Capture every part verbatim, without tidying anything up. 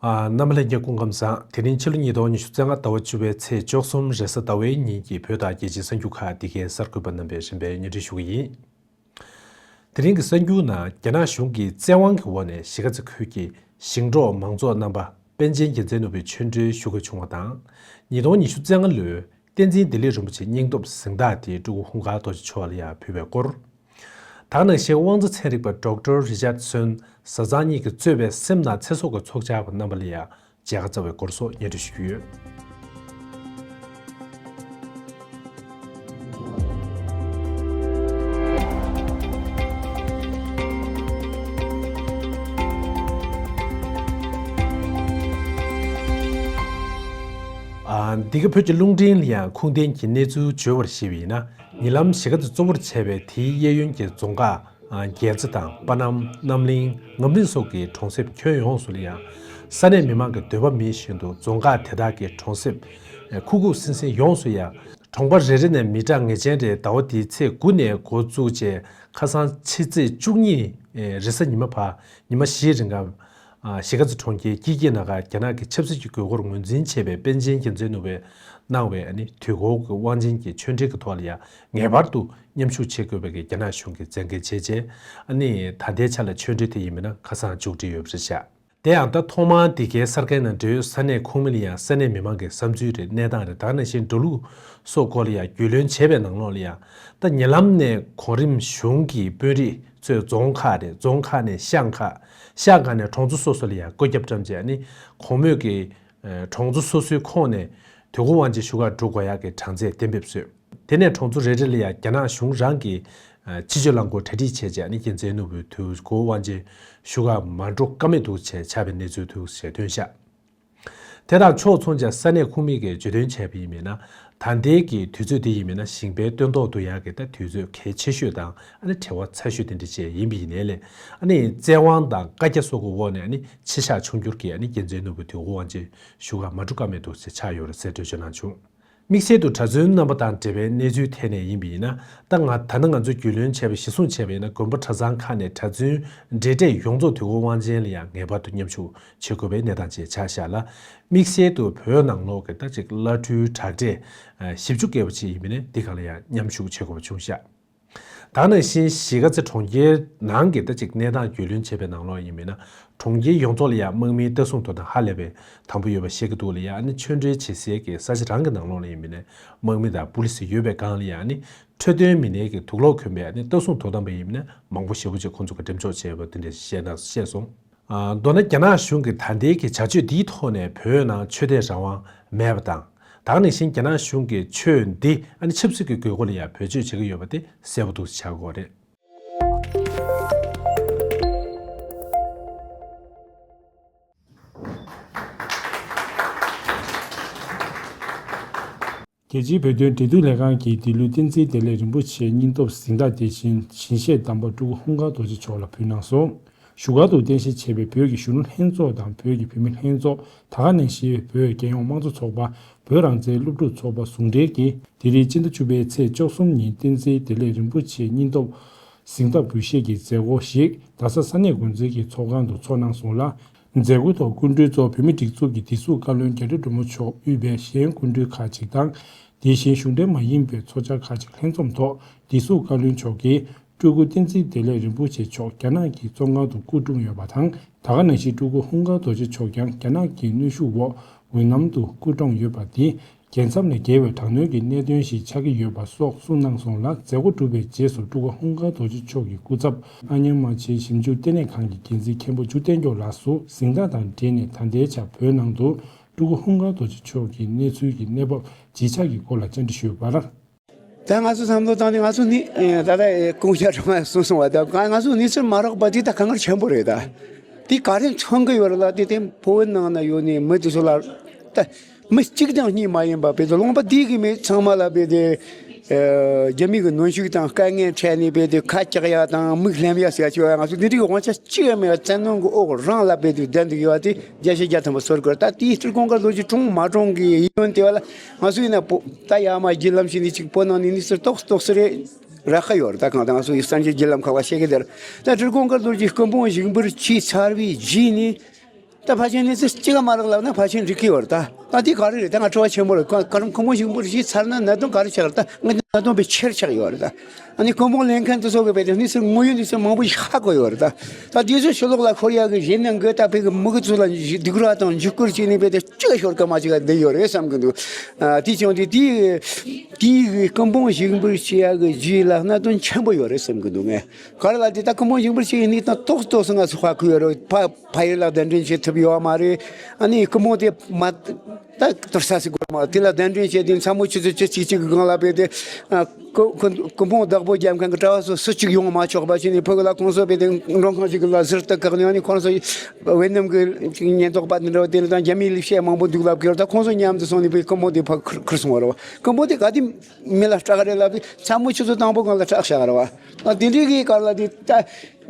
ཨ། རྣམ་པ་ལྷན་རྒྱས་སྐུ་ཁམས་བཟང་། དེ་རིང་ཕྱི་ལོ་ཉིས་སྟོང་ཉི་ཤུ་རྩ་ལྔ་ཟླ་བ་བཅུ་པའི་ཚེས་བཅུ་གསུམ་རེས་གཟའ་ཟླ་བའི་ཉིན་གྱི་བོད་དང་རྒྱལ་སྤྱིའི་གསར་འགྱུར་ཁག་འདི་གའི་གསར་འགོད་པ་རྣམ་པས་རིམ་པས་སྙན་སྒྲོན་ཞུ་གི་ཡིན། དེ་རིང་གི་གསར་འགྱུར་ནང་རྒྱ་ནག་གཞུང་གི་བཙན་དབང་གི་འོག་ནས་གཞིས་ཀ་རྩེ་ཁུལ་གྱི་ཞིང་འབྲོག་མང་ཚོགས་རྣམ་པ་པཎ་ཆེན་རྒྱལ་མཚན་ནོར་བུའི་ཆོས་འབྲེལ་ཞུ་དགོས་བྱུང་བ་དང་། ཉིས་སྟོང་ཉི་ཤུ་རྩ་ལྔ་ལོའི་བསྟན་འཛིན་བདེ་ལེགས་རིན་པོ་ཆེ་སྙིང་སྟོབས་གཟེངས་རྟགས་དེ་སྤྲུལ་སྐུ་ཧཱུྃ་ཁ་རྡོ་རྗེ་མཆོག་ལ་ཡང་ཕུལ་བའི་སྐོར། ད་ག་ནང་བཞིན་དབང་རྩ་ཚན་རིག་པ་ཌོག་ཊར་རི་ཅར་སོན་བཟའ་ཚང་གཉིས་ཀྱིས་གཙོས་པའི་སེམས་ནང་ཚེ་སྲོག་གི་ཚོགས་བཅར་བ་རྣམ་པ་ལ་ཡང་མཇལ་ཁ་བསྩལ་བའི་སྐོར་སོགས་སྙན་སྒྲོན་ཞུ་རྒྱུ་ཡོད། ཨ། འདི་ག་བོད་ཀྱི་རླུང་འཕྲིན་ལ་ཡང་ཁུངས་ལྡན་གྱི་གནས་ཚུལ་བརྗོད་པར་བྱས་པ་ཡིན་ན། ཉེ་ལམ་གཞིས་ཀ་རྩེ་གཙོ་བོར་བྱས་པའི་དེའི་གཡས་གཡོན་གྱི་རྫོང་ཁག་ཨ། རྒྱལ་རྩེ་དང་པ་སྣམ། རྣམ་གླིང་། ངམ་རིང་སོགས་ཀྱི་གྲོང་གསེབ་ཁྱོན་ཡོངས་སུ་ལ་ཡང་ས་གནས་མི་མང་གི་འདོད་པ་མིན་བཞིན་དུ་རྫོང་ཁག་དེ་དག་གི་གྲོང་གསེབ་ཁུག་ཁུག་སིང་སིང་ཡོངས་སུ་ཡང་གྲོང་པ་རེ་རེ་ནས་མི་གྲངས་ངེས་ཅན་རེ་ཟླ་བ་འདིའི་ཚེས་དགུ་ནས་འགོ་བཙུགས་རྗེས་ཁ་སང་ཕྱི་ཚེས་བཅུ་གཉིས་རེས་གཟའ་ཉི་མ་བར་ཉི་མ་བཞིའི་རིང་ག་གཞིས་ཀ་རྩེ་གྲོང་ཁྱེར་དཀྱིལ་དཀྱིལ་ནང་ག་རྒྱ་ནག་གི་ཆབ་སྲིད་ཀྱི་དགོས་མཁོར་ངོས་འཛིན་བྱས་པའི་པཎ་ཆེན་རྒྱལ་མཚན་ནོར་བུས་གནང་བའི་ཨ་ནི་དུས་འཁོར་གྱི་དབང་ཆེན་གྱི་ཆོས་འབྲེལ་གྱི་ཐོག་ལ་ཡང་ངེས་པར་དུ་མཉམ་ཞུགས་བྱེད་དགོས་པའི་རྒྱ་ནག་གཞུང་གིས་མཛད་འགན་བྱས་རྗེས། ཨ་ནི་ད་ལྟའི་ཆ་ལ་ཆོས་འབྲེལ་དེ་ཡིན་མིན་ན་ཁ་སང་མཇུག་སྒྲིལ་ཡོད་པ་རེད་ཤག་དེ་ཡང་ད་ཐོག་མར་འདི་གའི་གསར་འགན་ནང་འབྲེལ་ཡོད་ས་གནས་ཁོངས་མི་ལ་ཡང་ས་གནས་མི་མང་གི་བསམ་ཚུལ་རེད། གནས་སྟངས་རེད། ད་ག་ནང་བཞིན་འགྲོ་ལུགས་སོགས་སྐོར་ལ་ཡང་རྒྱུས་ལོན་བྱས་པའི་ནང་ལོགས་ལ་ཡང་། ད་ཉེ་ལམ་ནས་གོང་རིམ་གཞུང་གི་དཔོན་རིགས་ཚོས་རྫོང་ཁག་རེད། རྫོང་ཁག་ནས་ཤང་ཁག་ཤང་ཁག་ནས་གྲོང་ཚོ་སོ་སོ་ལ་ཡང་བཀོད་ཁྱབ་བཀྲམ་རྗེས་ཨ་ནི་གོང་སྨོས་ཀྱི་གྲོང་ཚོ་སོ་སོའི་ཁོངས་ནས་དུས་འཁོར་དབང་ཆེན་ཞུ་གར་འགྲོ་དགོས་ཡག་གི་གྲངས་ཚད་གཏན་འབེབས་བཟོས། དེ་ནས་གྲོང་ཚོ་རེ་རེ་ལ་ཡང་རྒྱ་ནག་གཞུང་རང་གིས་ཕྱི་སྐྱོད་རླངས་འཁོར་གྲ་སྒྲིག་བྱས་རྗེས་ཨ་ནི་རྒྱལ་མཚན་ནོར་བུའི་དུས་འཁོར་དབང་ཆེན་ཞུ་གར་མ་འགྲོ་ཀ་མེད་དུ་བྱས་ཆགས་པའི་གནས་ཚུལ་ཐོན་ཤག་དེ་དང་ཕྱོགས་མཚུངས་ཀྱང་ས་གནས་ཁོངས་མི་གིས་བརྗོད་དོན་བྱས་པ་ཡིན་མིན་ན། ད་ལྟའི་གི་དུས་ཚོད་དེ་ཡིན་མིན་ན་ཞིང་པའི་སྟོན་ཐོག་ཏུ་ཡག་གི་ད་དུས་ཚོད་གལ་ཆེ་ཤོས་དང་ཨ་ནི་བྲེལ་བ་ཚ་ཤོས་དེ་འདྲ་ཅིག་ཡིན་པ་ཡིན་ནའི་ལས། ཨ་ནི་བཙན་དབང་དང་བཀའ་རྒྱ་སོགས་ཀྱི་འོག་ནས་ཨ་ནི་ཕྱི་བཞག་ཆུང་འགྱུར་གྱིས་ཨ་ནི་རྒྱལ་མཚན་ནོར་བུའི་དུས་འཁོར་དབང་ཆེན་ཞུ་གར་མ་འགྲོ་ཀ་མེད་འདུག་ཟེར་ཆགས་ཡོད་རེད་ཟེར་འགྲེལ་བརྗོད་གནང་བྱུང་། དམིགས་བསལ་དུ་གྲྭ་བཙུན་རྣམ་པ་དང་འབྲེལ་བའི་གནས་ཚུལ་ཐད་ནས་ཡིན་པ་ཡིན་ན། ད་ང་ད་ནི་ང་ཚོས་རྒྱུས་ལོན་བྱས་པ་གཞིར་བཟུང་བྱས་པ་ཡིན་ན། དགོན་པ་གྲྭ་ཚང་ཁག་ནས་གྲྭ་བཙུན་འབྲེལ་སྒྲིག་ཡོངས་རྫོགས་དུས་འཁོར་དབང་ཆེན་ལ་ཡང་ངེས་པར་དུ་མཉམ་ཞུགས་བྱེད་དགོས་པའི་གནས་སྟངས་ཅིག་ཆགས་བཞག་ལ། དམིགས་བསལ་དུ་བོད་ནང་ལོགས་ཀྱི་ད་ཅིག་བླ་སྤྲུལ་དྲག་གྲས་བཞི་བཅུ་བརྒལ་བ་ཅིག་ཡིན་པ་ནི་འདི་གང་ལ་ཡང་མཉམ་ཞུགས་བྱེད་དགོས་པ་བྱུང་ཤག་དེ་ནང་བཞིན་གཞིས་ཀ་རྩེ་གྲོང་ཁྱེར་ནང་གི་ད་ཅིག་གནས་སྟངས་རྒྱུས་ལོན་བྱས་པའི་ནང་ལོགས་ཡིན་མིན་ན། གྲོང་ཁྱེར་ཡོངས་རྫོགས་ལ་ཡང་དམག་མིའི་ལྟ་སྲུང་དོ་དམ་ཧ་ལས་པའི་དམ་པོ་ཡོད་པ་ཤེས་ཀྱི་འདུག་ལ། ཡང་ཨ་ནི་ཆོས་འབྲེལ་བྱེད་སའི་གི་ས་ཆ་རང་གི་ནང་ལོགས་ལ་ཡིན་མིན་ན་དམག་མི་དང་པུ་ལི་སི་ཡོད་པའི་སྒང་ལ་ཡང་ཨ་ནི་འཕྲོད་བསྟེན་མི་སྣའི་གི་དུག་ལོག་གྱོན་པའི་ཨ་ནི་ལྟ་སྲུང་དོ་དམ་པ་ཡིན་མིན་ན་མང་པོ་ཞེ་པོ་ཅིག་ཁོང་ཚོ་གི་འགྲེམས་འཇོག་བྱས་པ་དེ་འདྲ་བཤད་ན་བཤད་སོང་། ཨ། མདོར་ན་རྒྱ་ནག་གཞུང་གིས་ད་ལྟའི་གི་བྱ་སྤྱོད་འདིའི་ཐོག་ནས་བོད་ནང་ཆོས་དད་རང་དབང་མེད་པ་དང་། ད་ག་ནང་བཞིན་རྒྱ་ནག་གཞུང་གིས་ཆོས་འདི་ཨ་ནི་ཆབ་སྲིད་ཀྱི་དགོས་མཁོ་ལ་ཡང་བེད་སྤྱོད་བྱེད་ཀྱི་ཡོད་པ་དེ་གསལ་པོ་འདུག་ཆགས་ཀྱི་ཡོད་རེད། རྒྱལ་སྤྱིའི་བོད་དོན་འབྲེལ་གཏུག་ལས་ཁང་གིས་འདི་ལོའི་བསྟན་འཛིན་བདེ་ལེགས་རིན་པོ་ཆེའི་སྙིང་སྟོབས་གཟེངས་རྟགས་དེ་བཞིན་ཞིང་གཤེགས་དམ་པ་སྤྲུལ་སྐུ་ཧཱུྃ་ཁ་རྡོ་རྗེ་མཆོག་ལ་ཕུལ་གནང་སོང་། བཞུགས་སྒར་དུ་རྟེན་གཞི་བྱས་པའི་བོད་ཀྱི་གཞོན་ནུ་ལྷན་ཚོགས་དང་བོད་ཀྱི་བུད་མེད་ལྷན་ཚོགས། དེ་ག་ནང་བཞིན་བོད་རྒྱལ་ཡོངས་དམངས་གཙོ་ཚོགས་པ། བོད་རང་བཙན་སློབ་ཕྲུག་ཚོགས་པ་ཟུང་འབྲེལ་གྱིས་དེ་རིང་སྤྱི་ཟླ་བཅུ་པའི་ཚེས་བཅུ་གསུམ་ཉིན་བསྟན་འཛིན་བདེ་ལེགས་རིན་པོ་ཆེའི་སྙིང་སྟོབས་གཟེངས་རྟགས་འབུལ་བཞེས་ཀྱི་མཛད་སྒོ་ཞིག་རྡ་ས་ས་གནས་འགོ་འཛིན་གྱི་ཚོགས་ཁང་དུ་ཚོགས་གནང་སོང་ལ། མཛད་སྒོའི་ཐོག་སྐུ་མགྲོན་གཙོ་བོད་མིའི་སྒྲིག་འཛུགས་ཀྱི་བདེ་སྲུང་བཀའ་བློན་རྒྱ་རི་སྒྲོལ་མ་མཆོག་དབུས་པའི་གཞན་སྐུ་མགྲོན་ཁག་ཅིག་དང་། དེ་བཞིན་གཞུང་འབྲེལ་མ་ཡིན་པའི་ཚོགས་བཅར་ཁག་ཅིག་ལྷན་འཛོམས་ཐོག་བདེ་སྲུང་བཀའ་བློན་མཆོག་གིས་སྤྲུལ་སྐུ་བསྟན་འཛིན་བདེ་ལེགས་རིན་པོ་ཆེ་མཆོག་རྒྱ་ནག་གི་བཙོན་ཁང་དུ་སྐུ་གྲོངས་ཡོད་པ་དང་། ད་ག་ནང་བཞིན་སྤྲུལ་སྐུ་ཧཱུྃ་ཁ་རྡོ་རྗེ་མཆོག་ཀྱང་རྒྱ་ནག་གི་གནོན་ཤུགས་འོག་འོད་ནམ་དུ་སྐུ་གྲོངས་ཡོད་པ་འདི། རྒྱལ་མཚམས་ལས་བརྒལ་བའི་དྲག་གནོན་གྱི་གནད་དོན་ཞིག་ཆགས་ཀྱི་ཡོད་པ་སོགས་གསུངས་གནང་སོང་ལ། མཛད་སྒོ་གྲུབ་པའི་རྗེས་སུ་སྤྲུལ་སྐུ་ཧཱུྃ་ཁ་རྡོ་རྗེ་མཆོག་གི་སྐུ་ཚབ་ཨ་མྱེས་རྨ་ཆེན་ཞིབ་འཇུག་ལྟེ་གནས་ཁང་གི་འགན་འཛིན་མཁན་པོ་འཇུ་བསྟན་སྐྱོགས་ལགས་སུ་གཟེངས་རྟགས་དང་འབྲེལ་ནས་ད་ལྟའི་ཆར་བོད་ནང་དུ་སྤྲུལ་སྐུ་ཧཱུྃ་ཁ་རྡོ་རྗེ་མཆོག་གི་གནས་ཚུལ་གྱི་གནས་བབ་ཇི་ཆགས་ཀྱི་སྐོར་ལ་བཅར་འདྲི་ཞུས་པར། ད་ང་ཚོ་བསམ་བློ་བཏང་ནས་ང་ཚོ་ནི་ད་ལྟ་ཀུང་ཤ་ཁྲོམ་ལ་སོང་སོང་བ་ད་ང་ཚོ་གནས་ཚུལ་མ་རག་པ་དེ་ད་དཀའ་ངལ་ཆེན་པོ་རེད། ད་དེ་ག་རེ་མཚོན་གི་ཡོད་རེད་ལ་དེ་དེ་བོད་ནང་ན་ཡོད་ནི་མི་དེ་ཚོ་ལ་ད། མི་གཅིག་དང་གཉིས་མ་ཡིན་པ་བོད་དུ་ལུང་པ་འདི་གི་མི་ཚང་མ་ལ་བོད་དེ་རྒྱ་མི་གི་གནོན་ཤུགས་དང་དཀའ་ངལ་འཕྲད་ནས་བོད་དེ་ཁ་བཀྱག་ཡ་དང་མིག་ལྷམ་ཡ་ཟེར་ཡ་བྱེད་ཡ། ང་ཚོ་འདི་འདྲའི་དབང་ཆ་གཅིག་ཡང་མེད་པ་བཙན་གནོན་གི་འོག་རང་ལ་བོད་དེ་བསྡད་འདུག་ཡོད་པ་དེ་བརྒྱ་ཆ་བརྒྱ་ཐམ་པ་ཚོར་གི་རེད། ད་དེའི་སྤྲུལ་སྐུ་ཧཱུྃ་ཁ་རྡོ་རྗེ་གྲོངས་མ་གྲོངས་གི་ཡིན་དེ་བ་ལ་ང་ཚོ་ཡིན་ན་ད་ཡ་མ་བརྒྱུད་ལམ་ཞིག་ནས་གཅིག་བོད་ནང་ནས་གནས་ཚུལ་ཏོག་ཙམ་ཏོག་ཙམ་རེ་རག་གི་ཡོད་རེད། ད་གང་ལྟར་ང་ཚོ་ཡི་གསར་འགྱུར་བརྒྱུད་ལམ་ཁག་ལ་བཤད་གི་དེ་རེད། ད་སྤྲུལ་སྐུ་ཧཱུྃ་ཁ་རྡོ་རྗེ་སྐུ་ཕུང་བཞེངས་འབུལ་བྱས་ཚར་བའི་རྗེས་ནས། ད་ཕལ་ཆེར་གནས་ཚུལ་གཅིག་ག་མ་རག་ལབ་ན་ཕལ་ཆེར་འགྲིག་གི་ཡོད་རེད་ད། ད་འདི་ག་རེ་རེད་ད། ང་དྲི་བ་ཆེན་པོ་རེད། ཁ་ཁ་རུམ་ཁོ་མོ་ཞིག་འབུར་ཞིག་ཚར་ན་གནད་དོན་ག་རེ་ཆགས་རེད་ད། ང་གནད་དོན་དཔེ་ཆེར་ཆགས་ཡོད་རེད་ད། ཨ་ནི་སྐུ་འབུམ་ལེན་མཁན་དེ་ཚོ་གི་དཔེ་དེ་གནས་ཚུལ་དངོས་ཡོད་གནས་ཚུལ་མང་པོ་ཞིག་ཧ་གོ་ཡོད་རེད་ད། ད་དེ་ཚོ་ཕྱི་ལོགས་ལ་འཁོར་ཡག་གི་གཞན་ནང་གི་ད་དཔེ་གི་མི་གི་ཚོ་ལ་སྡིགས་ར་དང་འཇིགས་སྐུལ་བྱས་ནས་དཔེ་དེ་གཅིག་ཤོར་གི་མ་བཅུག་ག་བསྡད་ཡོད་རེད་བསམ་གི་འདུག་ཨ་དེ་བྱུང་དུས་དེའི་དེའི་གི་སྐུ་འབུམ་ཞིག་འབུལ་བྱེད་ཡག་གི་རྗེས་ལ་གནད་དོན་ཆེན་པོ་ཡོད་རེད་བསམ་གི་འདུག་ངས། ག་རེ་ལ་དེ་ད་སྐུ་འབུམ་ཞིག་འབུལ་བྱེད་ཡག་གནས་སྟངས་ཏོག་ཙམ་ཏོག་ཙམ་ང་ཚོ་ཧ་གོ་ཡོད་རེད། ཕ་ཕ་ཡུལ་ལ་གདན་འདྲེན་བྱེད་ཐུབ་ཡོད་མ་རེད། ཨ་ནི་སྐུ་འབུམ་དེ་མ་ད་དུར་ས་ཟིག་དགོས་མ་དེ་ལ་གདན་འདྲེན་བྱས་ཏེ་མཚན་མོ་ཆུ་ཚོད་བཅུ་གཅིག་གཅིག་གི་སྒང་ལ་བས་ཏེ། ཨ། སྐུ་སྐུ་སྐུ་འབུམ་བདག་པོ་རྒྱབ་མཁན་གྱི་གྲྭ་བ་ཚོ་སུ་གཅིག་ཡོང་མ་ཆོག་པ་བྱས་ནས་ཕ་གི་ལ་ཁོང་ཚོ་བས་ཏེ་མགྲོན་ཁང་ཞིག་ལ་ཟུར་དུ་བཀག་ནས། ཨ་ནི་ཁོང་ཚོ་ཝེ་ནམ་གྱི་ཉེན་རྟོག་པ་དེ་འདྲ་བ་དེ་ལ་དང་རྒྱ་མིའི་ལས་བྱེད་མང་པོ་འདུག་ལབ་ཀྱི་ཡོད། ད་ཁོང་ཚོ་མཉམ་དུ་སོང་ནས་བས་སྐུ་འབུམ་དེ་ཕར་ཁུར་ཁུར་སོང་བ་རེད་བ། སྐུ་འབུམ་དེ་ག་དེ་མི་ལ་སྐྲག་རེད་ལབ་དུས་མཚན་མོ་ཆུ་ཚོད་དང་པོ་སྒང་ལ་སྐྲག་བཞག་རེད་བ། ད་དེ་འདྲའི་གི་སྐབས་ལ་དེ་ད་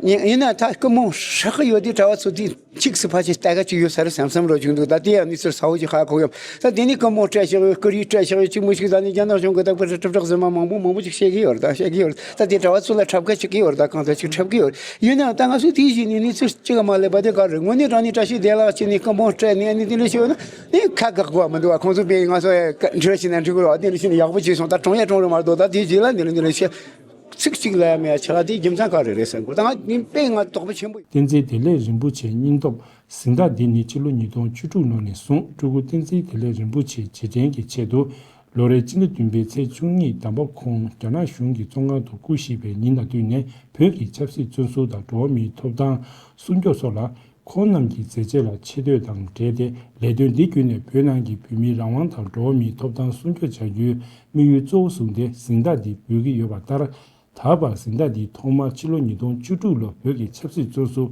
ཡིན་ན་ད་སྐུ་འབུམ་ཧྲག་གི་ཡོད་དེ་གྲྭ་བ་ཚོ་དེ། གཅིག་སུ་ཕལ་ཆེར་ལྟ་ག་ཅིག་ཡོད་ས་རེད་བསམ་བསམ་རོ་བྱུང་འདུག་ད་དེ་ཡང་གནས་ཚུལ་གསལ་བོ་ཅིག་ཧ་གོ་ཡོད། ད་དེ་ནས་སྐུ་འབུམ་སྤྲད་བཞག་ཡོད། བཀུར་རིས་སྤྲད་བཞག་ཡོད། གཅིག་མོ་ཞིག་ད་ནི་རྒྱ་ནག་གཞུང་གི་བདག་པོ་རེད། གྲུབ་གྲགས་ཟེར་མ་མང་པོ་མང་པོ་ཅིག་བཤད་ཀྱི་ཡོད་རེད། ད་བཤད་ཀྱི་ཡོད་རེད། ད་དེ་གྲྭ་བ་ཚོ་ལ་འཁྲབ་ག་བྱེད་ཀྱི་ཡོད་རེད། ད་གང་ལྟར་ཅིག་འཁྲབ་ཀྱི་ཡོད་རེད། ཡིན་ནའང་ད་ང་ཚོས་དེའི་གཞི་ནས་གནས་ཚུལ་གཅིག་ག་མ་ལས་པ་དེ་ག་རེད། དངོས་གནས་དྲང་གནས་བཀྲ་ཤིས་བདེ་ལེགས་བྱས་ནས་སྐུ་འབུམ་སྤྲད་ནས་ཨ་ནི་དེ་འདྲ་བྱས་ཡོད་ན་ནི་ཁ་བཀག་དགོས་མི་འདུག་བ། ཁོང་ཚོ་དཔེ་ང་ཚོ་འབྲེལ་བ་བྱས་ན་འགྲིག་གི་རེད་བ། དེ་འདྲ་བྱས་ནས་ཡག་པོ་བྱས་སོང་། ད་གྲོངས་ཡ་གྲོངས་རེད་མ་གཏོགས། ད་དེའི་རྗེས་ལ་འདི་འདྲ་འདི་འདྲ་བྱས། ཚིག་གཅིག་ལ་ཡང་མེད་ཡ་ཆགས་དེ་རྒྱུ་མཚན་ག་རེ་རེད་ཟེར་དགོས། ད་ང་ནི་དཔེ་ང་དོགས་པ་ཆེན་པོ། བསྟན་འཛིན་བདེ་ལེགས་རིན་པོ་ཆེའི་སྙིང་སྟོབས། གཟེངས་རྟགས་འདི་ནི་ཕྱི་ལོ་ཉིས་སྟོང་བཅུ་དྲུག་ལོ་ནས་བཟུང་སྤྲུལ་སྐུ་བསྟན་འཛིན་བདེ་ལེགས་རིན་པོ་ཆེའི་རྗེས་དྲན་གྱི་ཆེད་དུ། ལོ་རེའི་སྤྱི་ཟླ་བདུན་པའི་ཚེས་བཅུ་གཉིས་དམ་པ་ཁོང་རྒྱ་ནག་གཞུང་གི་བཙོན་ཁང་དུ་སྐུ་གཤེགས་པའི་ཉིན་དང་བསྟུན་ནས། བོད་ཀྱི་ཆབ་སྲིད་བཙོན་ཟུར་དང་འགྲོ་བ་མིའི་ཐོབ་ཐང་སྲུང་སྐྱོབ་སོགས་ལ། ཁོང་རྣམས་ཀྱི་མཛད་རྗེས་ལ་ཆེ་བསྟོད་དང་འབྲེལ་ཏེ། ལས་དོན་འདི་བརྒྱུད་ནས་བོད་ནང་གི་བོད་མིའི་རང་དབང་དང་འགྲོ་བ་མིའི་ཐོབ་ཐང་སྲུང་སྐྱོབ་བྱ་རྒྱུའི་དམིགས་ཡུལ་གཙོ་བོ་བཟུང་སྟེ། གཟེངས་རྟགས་འདི་འབུལ་གྱི་ཡོད་པ་ལྟར། ད་བར་གཟེངས་རྟགས་འདི་ཐོག་མར་ཕྱི་ལོ་ཉིས་སྟོང་བཅུ་དྲུག་ལོར་བོད་ཀྱི་ཆབ་སྲིད་བཙོན་ཟུར་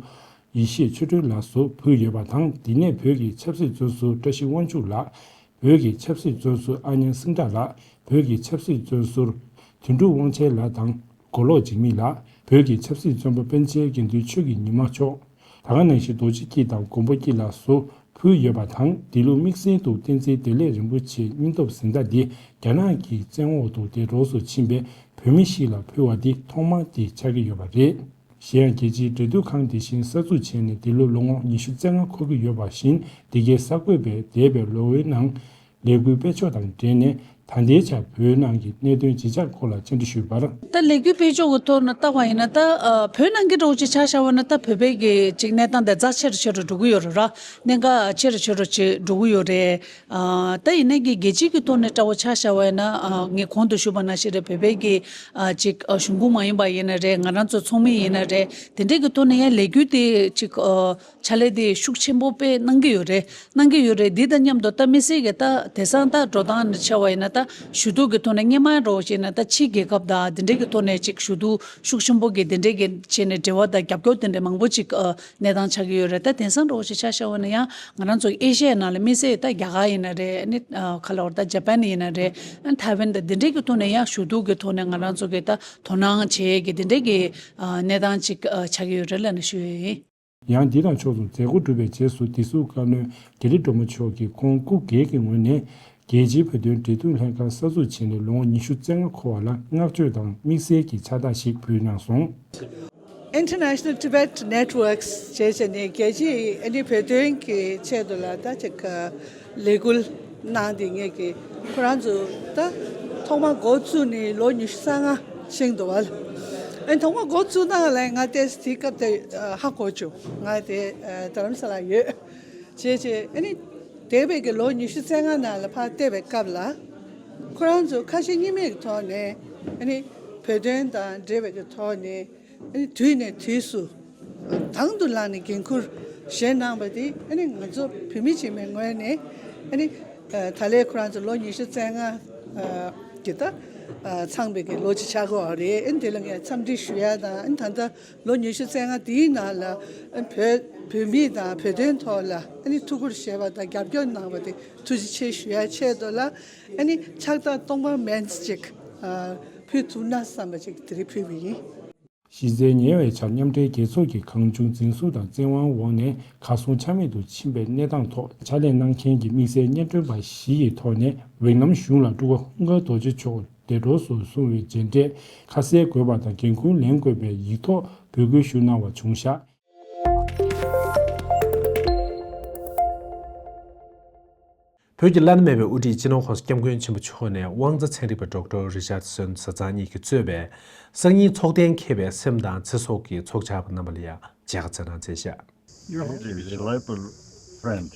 ཡེ་ཤེས་ཆོས་སྒྲོན་ལགས་སུ་ཕུལ་ཡོད་པ་དང་། འདི་ནས་བོད་ཀྱི་ཆབ་སྲིད་བཙོན་ཟུར་བཀྲ་ཤིས་དབང་ཕྱུག་ལགས། བོད་ཀྱི་ཆབ་སྲིད་བཙོན་ཟུར་ཨ་ཉན་སེང་བྲག་ལགས། བོད་ཀྱི་ཆབ་སྲིད་བཙོན་ཟུར་དོན་གྲུབ་དབང་ཆེན་ལགས་དང་། མགོ་ལོག་འཇིགས་མེད་ལགས། བོད་ཀྱི་ཆབ་སྲིད་བཙོན་པ་པཎ་ཆེན་དགེ་འདུན་ཆོས་ཀྱི་ཉི་མ་མཆོག། ད་ག་ནང་བཞིན་རྡོ་རྗེ་སྐྱིད་དང་མགོན་པོ་སྐྱིད་ལགས་སུ་ཕུལ་ཡོད་པ་དང་། འདི་ལོ་དམིགས་བསལ་དུ་བསྟན་འཛིན་བདེ་ལེགས་རིན་པོ་ཆེའི་སྙིང་སྟོབས་གཟེངས་རྟགས་འདི་རྒྱ་ནག་གི་བཙན་འོག་ཏུ་དེ་རོགས་སུ་ཕྱིན་པའི་བོད་མི་ཞིག་ལ་ཕུལ་བ་འདི་ཐོག་མ་དེ་ཆགས་ཀྱི་ཡོད་པ་རེད། གཞན་ཡང་རྒྱལ་སྤྱིའི་འབྲེལ་མཐུད་ཁང་དེ་བཞིན་གསར་འཛུགས་བྱས་ནས་འདི་ལོ་ལོ་ངོ་ཉི་ཤུ་རྩ་ལྔ་འཁོར་གྱི་ཡོད་པ་བཞིན། འདི་གའི་གསར་འགོད་པས་འདས་པའི་ལོ་འི་ནང་ལས་འགུལ་སྤེལ་ཕྱོགས་དང་འབྲེལ་ནས། ད་ལྟའི་ཆར་བོད་ནང་གི་གནད་དོན་ཇི་ཆགས་སྐོར་ལ་བཅར་འདྲི་ཞུས་པར། ད་ལས་འགུལ་སྤེལ་ཕྱོགས་ཀྱི་ཐོག་ནས་བལྟ་བ་ཡིན་ན། ད་ཨ་བོད་ནང་གི་འདྲ་བོ་ཅིག་ཆ་བཞག་པ་ན། ད་བོད་པའི་གི་ཅིག་གནས་སྟངས་དེ་རྩ་ཆེ་རུ་ཆེ་རུ་འགྲོ་གི་ཡོད་རེད་ར། གནད་འགག་ཆེ་རུ་ཆེ་རུ་ཅིག་འགྲོ་གི་ཡོད་རེད། ཨ་ད་ཡིན་ནའི་གི་རྒྱལ་སྤྱི་གི་ཐོག་ནས་འདྲ་བོ་ཆ་བཞག་པ་ཡིན་ན། ཨ་ངས་གོང་དུ་ཞུས་པ་ནང་བཞིན་རེད། བོད་པའི་གི་ཨ་ཅིག་ཨ་གཞུང་གོང་མ་ཡིན་པ་ཡིན་ན་རེད། ང་རང་ཚོ་ཚོགས་མི་ཡིན་ན་རེད། དེ་འདྲའི་གི་ཐོག་ནས་ཡང་ལས་འགུལ་དེ་ཅིག་ཨ། ཕྱག་ལས་དེ་ཤུགས་ཆེན་པོ་དཔེ་གནང་གི་ཡོད་རེད། གནང་གི་ཡོད་རེད། འདི་དང་མཉམ་དུ་ད་དམིགས་བསལ་གྱི་ད་དེང་སང་ད་འགྲོ་སྟངས་ནས་ཆ་བཞག་པ་ཡིན་ན། ད་ཞུ་གཏུག་གི་ཐོག་ནས་སྔོན་མ་འདྲ་བོ་བྱས་ན་ད་ཕྱིའི་རྒྱལ་ཁབ་དང་དེ་འདྲའི་གི་ཐོག་ནས་ཅིག་ཞུ་གཏུག་ཤུགས་ཆེན་པོ་གི་དེ་འདྲའི་གི་བྱས་ནས་འབྲེལ་བ་དང་རྒྱབ་སྐྱོར་དེ་འདྲ་མང་པོ་ཅིག་ཨ་གནས་སྟངས་ཆགས་ཀྱི་ཡོད་རེད། ད་དེང་སང་འདྲ་བོ་ཞིག་ཆ་བཞག་པ་ན་ཡང་ང་རང་ཚོ་ཨེ་ཤ་ཡའི་ནང་ལ་དམིགས་བསལ་ད་རྒྱ་གར་ཡིན་ན་རེད། ཨ་ནི་ཨ་ག་ལབ་དགོས་རེད། ད་ཇ་པན་ཡིན་ན་རེད། ཨ་ནི་ཐའེ་ཝན་དང་དེ་འདྲའི་གི་ཐོག་ནས་ཡང་ཞུ་གཏུག་གི་ཐོག་ནས་ང་རང་ཚོ་གི་ད་དོ་སྣང་བྱེད་ཀྱི་དེ་འདྲའི་གི་ཨ་གནས་སྟངས་ཅིག་ཨ་ཆགས་ཀྱི་ཡོད་རེད་ལབ་ནས་ཞུ་ཡས་ཡིན། ཡང་འདི་དང་ཕྱོགས་སུ་མཛད་སྒོ་གྲུབ་པའི་རྗེས་སུ་བདེ་སྲུང་བཀའ་བློན་དགེ་ལེགས་སྒྲོལ་མ་མཆོག་གིས་ཁོང་སྐུ་སྒེར་གྱི་ངོས་ནས་རྒྱལ་སྤྱིའི་བོད་དོན་འབྲེལ་མཐུད་ལྷན་ཁང་གསར་འཛུགས་བྱས་ནས་ལོ་ངོ་ཉི་ཤུ་རྩ་ལྔ་འཁོར་བ་ལ་བསྔགས་བརྗོད་དང་དམིགས་བསལ་གྱི་ཕྱག་རྟགས་ཤིག་ཕུལ་གནང་སོང་། International Tibet Networks ཞེས་བྱས་ནས་རྒྱལ་སྤྱིའི་ཨ་ནི་བོད་དོན་གྱི་ཆེད་དུ་ལ་ད་ཅིག་ལས་འགུལ་གནང་དེ་ངེད་ཀྱི་ཁོ་རང་ཚོ་ད་ཐོག་མ་འགོ་བཙུགས་ནས་ལོ་ཉི་ཤུ་རྩ་ལྔ་ཕྱིན་འདུག་བ། ཨ་ནི་ཐོག་མ་འགོ་བཙུགས་སྟངས་ལ་ང་ཏོག་ཙམ་དེའི་སྐབས་དེ་ཧ་གོ་བྱུང་། ང་དེ་རྡ་རམ་ས་ལ་ཡོད། བྱས་བྱས་ཨ་ནི་འདས་པའི་གི་ལོ་ཉི་ཤུ་རྩ་ལྔ་ནང་ལ་ཕར་བལྟས་པའི་སྐབས་ལ་ཁོ་རང་ཚོ་ཁ་ཞེ་གཉིས་མེད་ཀྱི་ཐོག་ནས་ཨ་ནི་བོད་དོན་དང་འབྲེལ་བའི་གི་ཐོག་ནས། ཨ་ནི་དུས་ནས་དུས་སུ་དང་དུ་བླངས་ནས་འགན་འཁུར་བཞེས་གནང་བ་དེ་ཨ་ནི་ང་ཚོ་བོད་མི་ཡིན་པའི་ངོས་ནས་ཨ་ནི་ད་ལན་ཁོ་རང་ཚོ་ལོ་ཉི་ཤུ་རྩ་ལྔ་གི་ད་ཚང་བའི་གི་ལོ་གཅིག་ཆགས་ཀྱི་ཡོད་རེད། ཨ་ནི་དེ་ལ་ངས་འཚམས་འདྲི་ཞུ་ཡ་དང་། ཨ་ནི་ད་ལྟ་ལོ་ཉི་ཤུ་རྩ་ལྔ་དེའི་ནང་ལ་བོད་བོད་མི་དང་བོད་དོན་ཐོག་ལ་ཨ་ནི་ཐུགས་ཁུར་བཞེས་པ་དང་རྒྱབ་སྐྱོར་གནང་བ་དེ་ཐུགས་རྗེ་ཆེ་ཞུ་ཡ་ཆེད་དུ་ལ་ཨ་ནི་ཕྱག་རྟགས་སྟོང་པ་མིན་ཅིག་ཕུལ་ཐུབ་ན་བསམ་པ་ཅིག་དེ་རིང་ཕུལ་བ་ཡིན། གཞི་རྩའི་ཉེ་བའི་ཆར་མཉམ་འབྲེལ་རྒྱལ་ཚོགས་ཀྱི་གང་བྱུང་འཛིན་བཟུང་དང་བཙན་དབང་འོག་ནས་གར་སོང་ཆ་མེད་དུ་ཕྱིན་པའི་གནས་སྟངས་ཐོག་ཕྱག་ལས་གནང་མཁན་གྱི་དམིགས་བསལ་སྙན་སྒྲོན་པ་བཞི་ཡི་ཐོག་ནས་ཝེ་ནམ་གཞུང་ལ་སྤྲུལ་སྐུ་ཧུན་གར་རྡོ་རྗེ་མཆོག་འདས་གྲོངས་སུ་སོང་བའི་མཇལ་འཕྲད་ཁ་གསལ་དགོས་པ་དང་འགན་འཁུར་ལེན་དགོས་པའི་ཡིག་ཐོག་འབོད་སྐུལ་ཞུ་གནང་བ་བྱུང་བཞག་བོད་ཀྱི་བླ་ན་མེད་པའི་དབུ་ཁྲིད་སྤྱི་ནོར་༸གོང་ས་༸སྐྱབས་མགོན་ཆེན་པོ་མཆོག་ནས་དབང་རྩ་ཚན་རིག་པ་ཌོག་ཊར་རི་ཅར་སོན་བཟའ་ཚང་གཉིས་ཀྱིས་གཙོས་པའི་སང་ཉིན་ཚོགས་གཏན་འཁེལ་བའི་སེམས་དང་ཚེ་སྲོག་གི་ཚོགས་བཅར་བ་རྣམ་པ་ལ་ཡང་མཇལ་ཁ་བསྩལ་གནང་མཛད་བཞག། You're a reliable friend.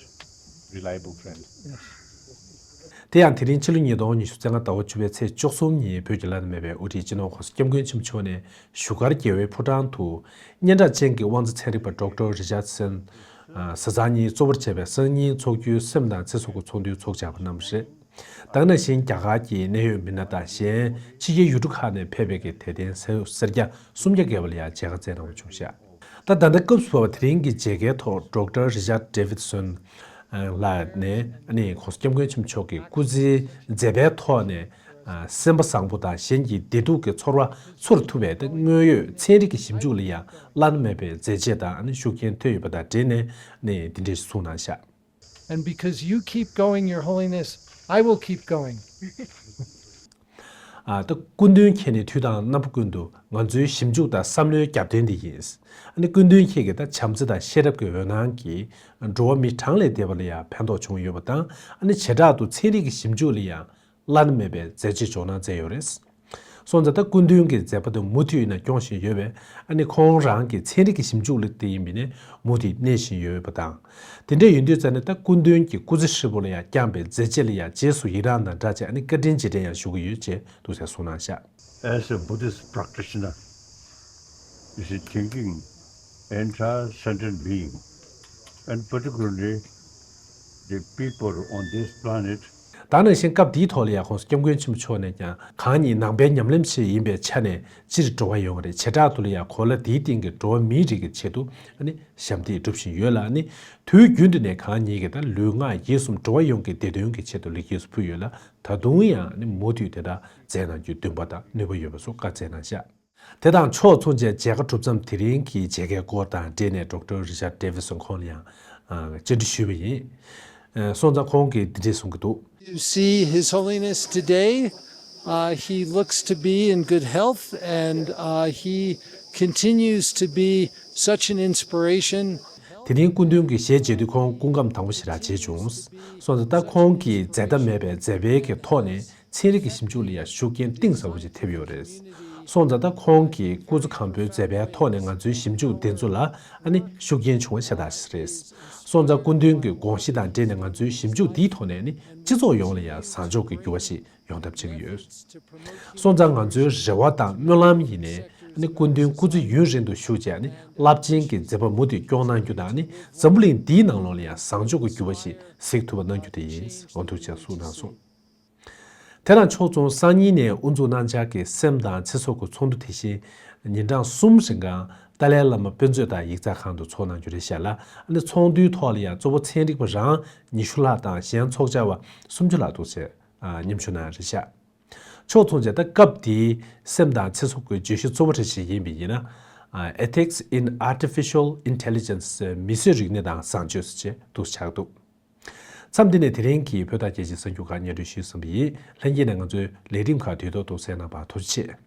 Reliable friend. དེ་ཡང་དེ་རིང་ཕྱི་ལོ་ཉིས་སྟོང་ཉི་ཤུ་རྩ་ལྔ་ཟླ་བ་བཅུ་པའི་ཚེས་བཅུ་གསུམ་ཉིན་བོད་ཀྱི་བླ་ན་མེད་པའི་དབུ་ཁྲིད་སྤྱི་ནོར་༸གོང་ས་༸སྐྱབས་མགོན་ཆེན་པོ་མཆོག་ནས་བཞུགས་སྒར་རྒྱལ་བའི་ཕོ་བྲང་དུ་སྙན་གྲགས་ཅན་གྱི་དབང་རྩ་ཚན་རིག་པ་ཌོག་ཊར་རི་ཅར་སོན་བཟའ་ཚང་གཉིས་གཙོ་བོར་བྱས་པའི་སང་ཉིན་འཚོགས་རྒྱུའི་སེམས་དང་ཚེ་སྲོག་གི་ཚོགས་འདུའི་ཚོགས་བཅར་བ་རྣམ་པ་རེད། ད་ག་ནང་བཞིན་རྒྱ་གར་གྱི་གནད་ཡོད་མི་སྣ་དང་གཞན་ཕྱི་རྒྱལ་ཡུལ་གྲུ་ཁག་ནས་ཕེབས་པའི་གི་དད་ལྡན་སེར་སྐྱ་སུམ་བརྒྱ་བརྒལ་བ་ལ་ཡང་མཇལ་ཁ་བསྩལ་གནང་བ་བྱུང་ཤག། ད་ད་ལྟ་སྐབས་སུ་བབས་པ་དེ་རིང་གི་མཇལ་ཁའི་ཐོག་ཌོག་ཊར་རི་ཅར་ཌེ་ཝིད་སོན་ལགས་ནས་༸གོང་ས་༸སྐྱབས་མགོན་ཆེན་པོ་མཆོག་གི་སྐུ་ཚེའི་མཛད་པའི་ཐོག་ནས་སེམས་པ་བཟང་པོ་དང་གཞན་གྱི་བདེ་སྡུག་གི་ཚོར་བ་ཚོར་ཐུབ་པའི་དངོས་ཡོད་ཚན་རིག་གི་ཞིབ་འཇུག་ལ་ཡང་བླ་ན་མེད་པའི་མཛད་རྗེས་དང་ཤུགས་རྐྱེན་ཐེབས་ཡོད་པ་དང་འབྲེལ་ནས་འདི་འདྲ་གསུངས་གནང་ཤག། And because you keep going, Your Holiness, I will keep going. ཨ། ད་སྐུ་མདུན་ཁྱེད་ནི་དུས་དང་རྣམ་པ་ཀུན་ཏུ་ང་ཚོའི་ཞིབ་འཇུག་དང་བསམ་བློའི་རྒྱབ་རྟེན་དེ་ཡིན། ཨ་ནི་སྐུ་མདུན་ཁྱེད་ཀྱི་ད་བྱམས་བརྩེ་དང་ཤེས་རབ་ཀྱི་འོད་སྣང་གིས་འགྲོ་བ་མི་གྲངས་ལས་འདས་པ་ལ་ཡང་ཕན་ཐོགས་བྱུང་ཡོད་པ་དང་། ཨ་ནི་བྱེ་བྲག་ཏུ་ཚན་རིག་གི་ཞིབ་འཇུག་ལ་ཡང་བླ་ན་མེད་པའི་མཛད་རྗེས་འཇོག་གནང་མཛད་ཡོད་རེད། སོང་ཙང་ད་སྐུ་མདུན་གྱི་མཛད་པ་དེ་མུ་མཐུད་ཡིན་ན་སྐྱོང་བཞིན་ཡོད་པས། ཨ་ནི་ཁོང་རང་གི་ཚན་རིག་གི་ཞིབ་འཇུག་ལ་དེ་ཡིན་པ་ནས་མུ་མཐུད་གནས་བཞིན་ཡོད་པ་དང་། དེ་འདྲ་ཡིན་དུས་ཙང་ནས་ད་སྐུ་མདུན་གྱི་སྐུ་ཚེ་ཧྲིལ་པོ་ལ་ཡང་བསྐྱངས་པའི་མཛད་རྗེས་ལ་ཡང་རྗེས་སུ་ཡི་རངས་དང་སྦྲགས་བྱས། ཨ་ནི་བཀའ་དྲིན་རྗེས་དྲན་ཡང་ཞུ་གི་ཡོད་ཅེས་འདུག་ཟེར་གསུངས་གནང་ཤག། As a Buddhist practitioner, you see, thinking in transcendent being, and particularly the people on this planet, ད་ནང་བཞིན་སྐབས་འདིའི་ཐོག་ལ་ཡང་༸གོང་ས་༸སྐྱབས་མགོན་ཆེན་པོ་མཆོག་ནས་ཀྱང་གང་ཉིད་ནང་པའི་ཉམས་ལེན་ཞིག་ཡིན་པའི་ཆ་ནས་སྤྱིར་འགྲོ་བ་ཡོངས་རེད། བྱེ་བྲག་ཏུ་ལ་ཡང་གོ་ལ་འདིའི་སྟེང་གི་འགྲོ་བ་མིའི་རིགས་ཀྱི་ཆེད་དུ་ཨ་ནི་ཞབས་འདེགས་སྒྲུབ་བཞིན་ཡོད་ལ། ཨ་ནི་དུས་རྒྱུན་དུ་ནས་གང་ཉིད་ཀྱི་ད་ལུས་ངག་ཡིད་གསུམ་འགྲོ་བ་ཡོངས་ཀྱི་བདེ་དོན་གྱི་ཆེད་དུ་ལེགས་སྐྱེས་སུ་ཕུལ་ཡོད་ལ། ད་དུང་ཡང་ཨ་ནི་མུ་མཐུད་དེ་དག་མཛད་གནང་རྒྱུའི་འདུན་པ་དང་ནུས་པ་ཡོད་པ་སོགས་བཀའ་སྩལ་གནང་ཤག། དེ་དང་ཕྱོགས་མཚུངས་བྱས་མཇལ་ཁ་གྲུབ་མཚམས་དེ་རིང་གི་མཇལ་ཁའི་སྐོར་དང་འབྲེལ་ནས་ཌོག་ཊར་རི་ཅར་ཌེ་ཝི་སོན་ཁོང་ལ་ཡང་ཨ་བཅར་འདྲི་ཞུས་པ་ཡིན། ཨ་སོང་ཙང་ཁོང་གིས་འདི་འདྲས་གསུང་གི་འདུག། You see His Holiness today. Uh, he looks to be in good health, and uh, he continues to be such an inspiration. དེ་རིང་སྐུ་མདུན་གྱི་ཞལ་མཇལ་དུས་ཁོང་སྐུ་ཁམས་དྭངས་པོ་ཞེ་དྲག་མཇལ་བྱུང་། སོང་ཙང་ད་ཁོང་གིས་འཛད་མཐའ་མེད་པའི་མཛད་པའི་གི་ཐོག་ནས་ཚན་རིག་གི་ཞིབ་འཇུག་ལ་ཡང་ཤུགས་རྐྱེན་གཏིང་ཟབ་པོ་ཞིག་ཐེབས་ཡོད་རེད། སོང་ཙང་ད་ཁོང་གིས་སྐུ་ཚེ་གང་པོའི་མཛད་པའི་ཐོག་ནས་ང་ཚོའི་ཞིབ་འཇུག་འདི་ཚོ་ལ་ཨ་ནི་ཤུགས་རྐྱེན་བྱུང་བ་ཤ་སྟག་ཞིག་རེད། སོང་ཙང་སྐུ་མདུན་གྱི་དགོངས་གཞི་དང་འབྲེལ་ནས་ང་ཚོའི་ཞིབ་འཇུག་འདིའི་ཐོག་ནས་ནི་སྤྱི་ཚོགས་ཡོངས་ལ་ཡང་བཟང་ཕྱོགས་ཀྱི་འགྱུར་བ་ཞིག་ཡོང་ཐབས་བྱེད་ཀྱི་ཡོད། སོང་ཙང་ང་ཚོའི་རེ་བ་དང་སྨོན་ལམ་ཡིན་ནའི་ཨ་ནི་སྐུ་མདུན་སྐུ་ཚེ་ཡུན་རིང་དུ་བཞུགས་བྱས་ཨ་ནི་རླབས་ཆེན་གྱི་མཛད་པ་མུ་མཐུད་སྐྱོང་གནང་རྒྱུ་དང་། ཨ་ནི་འཛམ་བུ་གླིང་འདིའི་ནང་ལོགས་ལ་ཡང་བཟང་ཕྱོགས་ཀྱི་འགྱུར་བ་ཞིག་གཟིགས་ཐུབ་པ་གནང་རྒྱུ་དེ་ཡིན། འོ་འདུག་ཅེས་གསུངས་གནང་སོང་། དེ་དང་ཕྱོགས་མཚུངས་སང་ཉིན་ནས་དབུ་འཛུགས་གནང་འཆར་གྱི་སེམས་དང་ཚེ་སྲོག་གི་ཚོགས་འདུ་དེ་བཞིན་ཉིན་གྲངས་གསུམ་རིང་གང་ཏཱ་ལའི་བླ་མ་དཔེ་མཛོད་དང་ཡིག་ཚགས་ཁང་དུ་འཚོགས་གནང་རྒྱུ་རེད་ཤག་ལ། ཨ་ནི་ཚོགས་འདུའི་ཐོག་ལ་ཡང་གཙོ་བོ་ཚན་རིག་པ་རང་ཉི་ཤུ་ལྷག་དང་གཞན་ཚོགས་བཅར་བ་སུམ་ཅུ་ལྷག་འདུག་ཅེས་མཉམ་ཞུགས་གནང་རེད་ཤག། ཕྱོགས་མཚུངས་བྱས་ད་སྐབས་འདིའི་སེམས་དང་ཚེ་སྲོག་གི་བརྗོད་གཞི་གཙོ་བོ་རེ་ཞིག་ཡིན་པ་ཡིན་ན། Ethics in Artificial Intelligence, མི་གསོད་རིག་གནས་དང་བཟང་སྤྱོད་ཅེས་འདུག་ཆགས་འདུག། མཚམས་འདི་ནས་དེ་རིང་གི་བོད་དང་རྒྱལ་སྤྱིའི་གསར་འགྱུར་ཁག་སྙན་སྒྲོན་ཞུས་ཟིན་པ་ཡིན། ལྷན་རྒྱས་ནས་ང་ཚོའི་ལས་རིམ་ཁག་དུས་ཐོག་ཏུ་གསན་གནང་བར་ཐུགས་རྗེ་ཆེ།